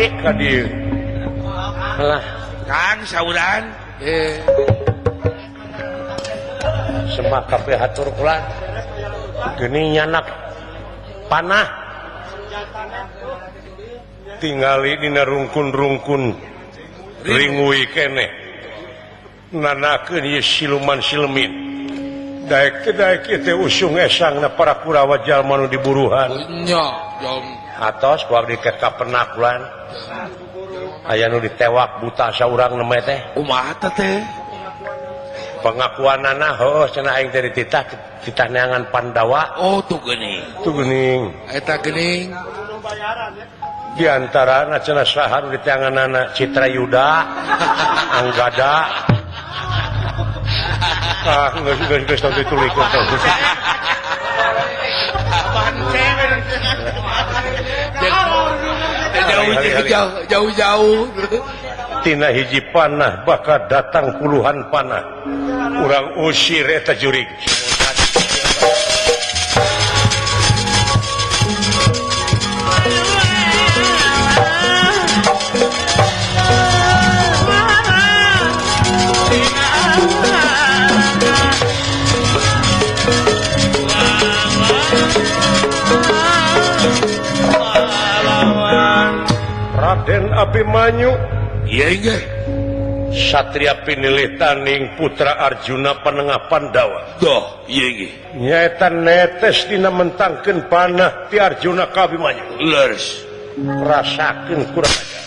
Balik ka dieu. Alah, Kang sauran. Semak kabeh hatur kula. Geuning nyanak panah. Tingali dina rungkun-rungkun ringui keneh. Nanakeun ieu siluman silemin. Daek teh daek ieu teh usung esangna para Kurawa jalma nu diburuhan. Nya, jom. Atos ku abdi ke kapenakulan. Aya nu ditewak buta saurang neme teh. Kumaha teh? Pengakuanana heuh cenah aing teh dititah titah neangan Pandawa. Oh, tuh geuning. Tuh geuning. Eta geuning. Di antarana cenah saha nu diteanganana Citrayuda, Anggada. Ah, geus geus geus tong ditulikeun tong. Jauh-jauh. Tina hiji panah bakal datang puluhan panah. Urang usir eta jurig. Raden Abimanyu iya inggih Satria pinilih taning putra Arjuna penengah Pandawa. Doh iya inggih nyaeta netes dina mentangkeun panah ti Arjuna ka Abimanyu. Leres rasakeun kurang ajar.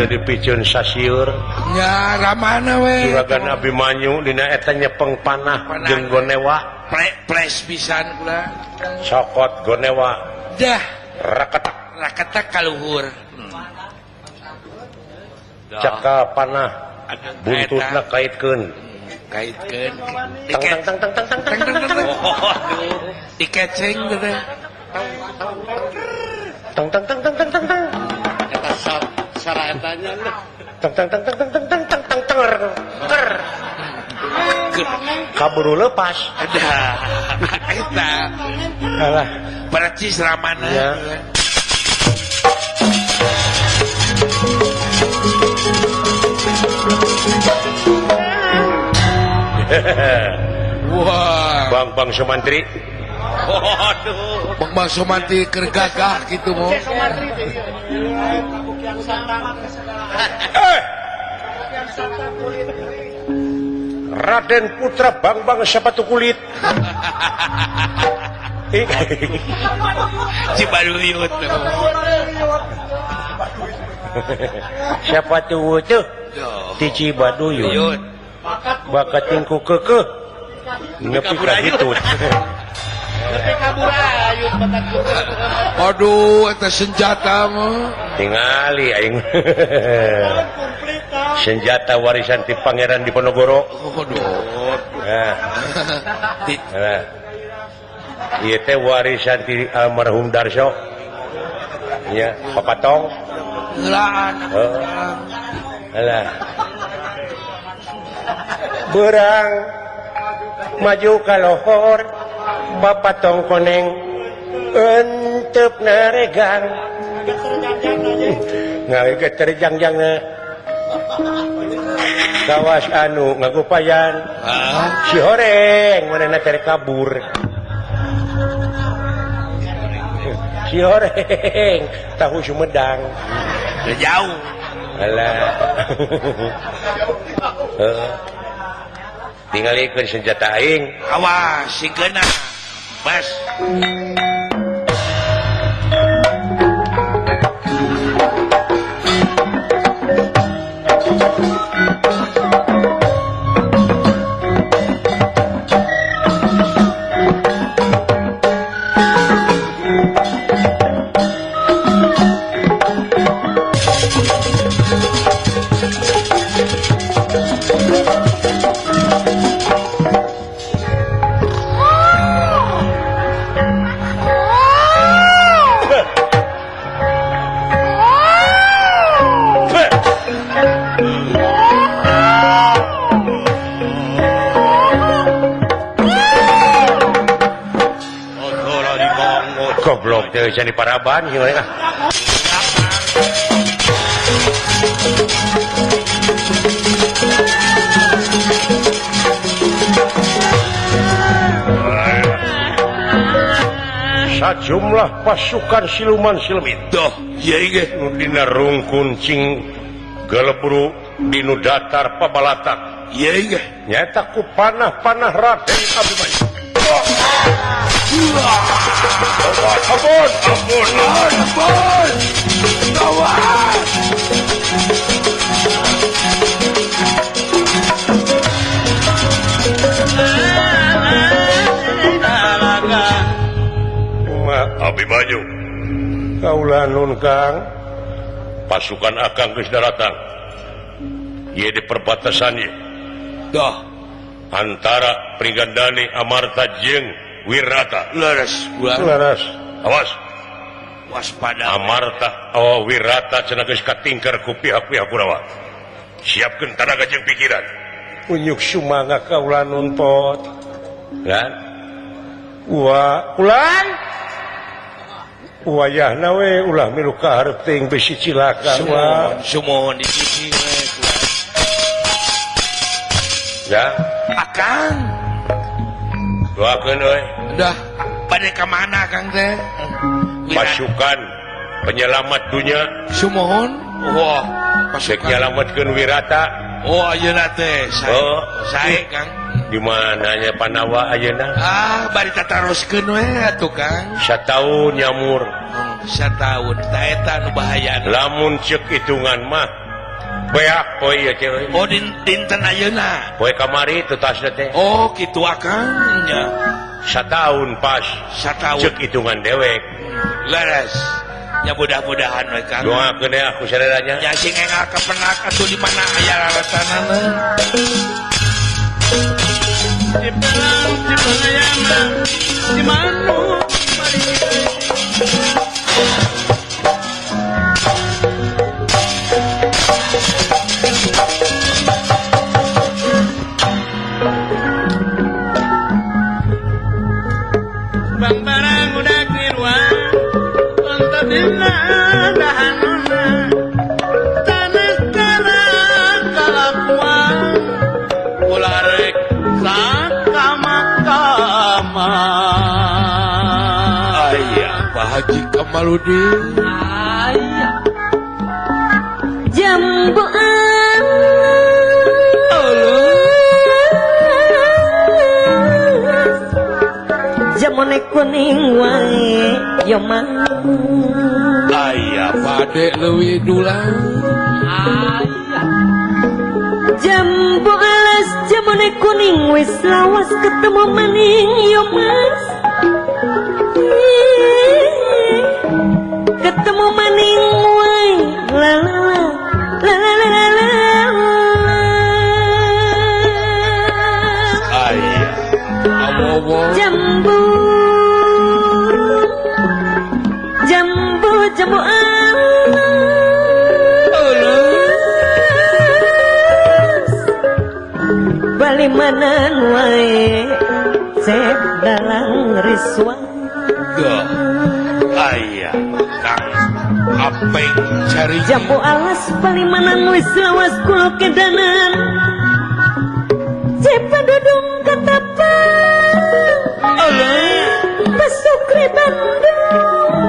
Dipiceun sasieur nya ramana we juragan Abimanyu dina eta nyepeng panah jeung gonewa pres pisan kula cokot gonewa dah raketak raketak kaluhur cakal panah buntutna kaitkeun kaitkeun tang tang tang tang tang tang tang dikeceng teh tang tang tang tang tang tang tang eta saraetanya tang tang tang tang tang tang tang tang tang ker kaburu lepas ada eta alah percis ramana ya. Wah, Bang Bang Sumantri. Waduh, Bang Bang Sumantri keur gagah kitu mo. Raden Putra Bang Bang sepatu kulit. Cibaruyut. Siapa tuh tuh? Ti Cibaduyut. Bakat tingku kekeh. Nepi ka hitut. Aduh, eta senjata mah. Tingali aing. Senjata warisan ti Pangeran Diponegoro. Aduh. Nah. Nah. Ieu teh warisan ti almarhum Darso. Nya, papatong. Heulaan. Alah. Berang maju ka lohor. Papatong koneng entep naregang ngageter terjang-jangna kawas anu ngagupayan si horeng manehna teh kabur si horeng tahu Sumedang jauh alah tingalikeun senjata aing awas si geuna bas. Can di paraban ieu ah. Sajumlah pasukan siluman silemit doh ieu ge nu dina rungkun cing gelebru dinu datar pabalatak ieu ge nyaeta ku panah-panah Raden Abimanyu. Ampun, ampun, ampun. Gawat. Abimanyu kaula nun Kang, pasukan akang geus daratang ieu di perbatasan ieu dah antara Pringgandani Amarta jeung Wirata. Leres leres, awas waspada. Amarta oh Wirata cenah geus katingkar ku pihak-pihak Kurawa. Siapkeun tanaga jeung pikiran. Unyuk sumangga kaula nun pot kan wa ulan wayahna we ulah milu ka hareup teuing bisi cilaka. Sumuhun sumuhun di sisi we ya akang doakeun euy. Dah bade ka mana Kang teh? Pasukan penyelamat dunia. Sumuhun. Wah, pasukan nyelametkeun Wirata. Oh ayeuna teh sae. Oh, sae Kang. Di mananya Panawa ayeuna? Ah, bari tataroskeun we atuh Kang. Sataun nyamur. Sataun ta eta nu bahaya. Lamun ceuk hitungan mah beak poe ieu teh. Oh dinten ayeuna. Poe kamari teu tasna teh. Oh kitu akang nya. Sataun pas. Sataun. Ceuk hitungan dewek. Leres. Ya mudah-mudahan we Kang. Doakeun we aku saderanya. Ya sing enggal kapenak atuh di mana aya lalatanana. Bang barang udah kiruan untuk dina dahanona tanah tanah kalakuan ularek sakama-kama. Ayah Pak Haji Kamaludin. Ayah jambu jamone kuning wae yo mang. Ayah pade leuwih dulang. Ayah jambu alas jamone kuning wis lawas ketemu maning yo mas. Ketemu maning wae la la la la la la. Ayah awowo jambu jambu jambu alus bali manan wae cek dalang riswan. Ayah Kang Apeng cari jambu alas bali manan wis lawas kula kedanan cepa dudung ketapa Alah pasukri Bandung.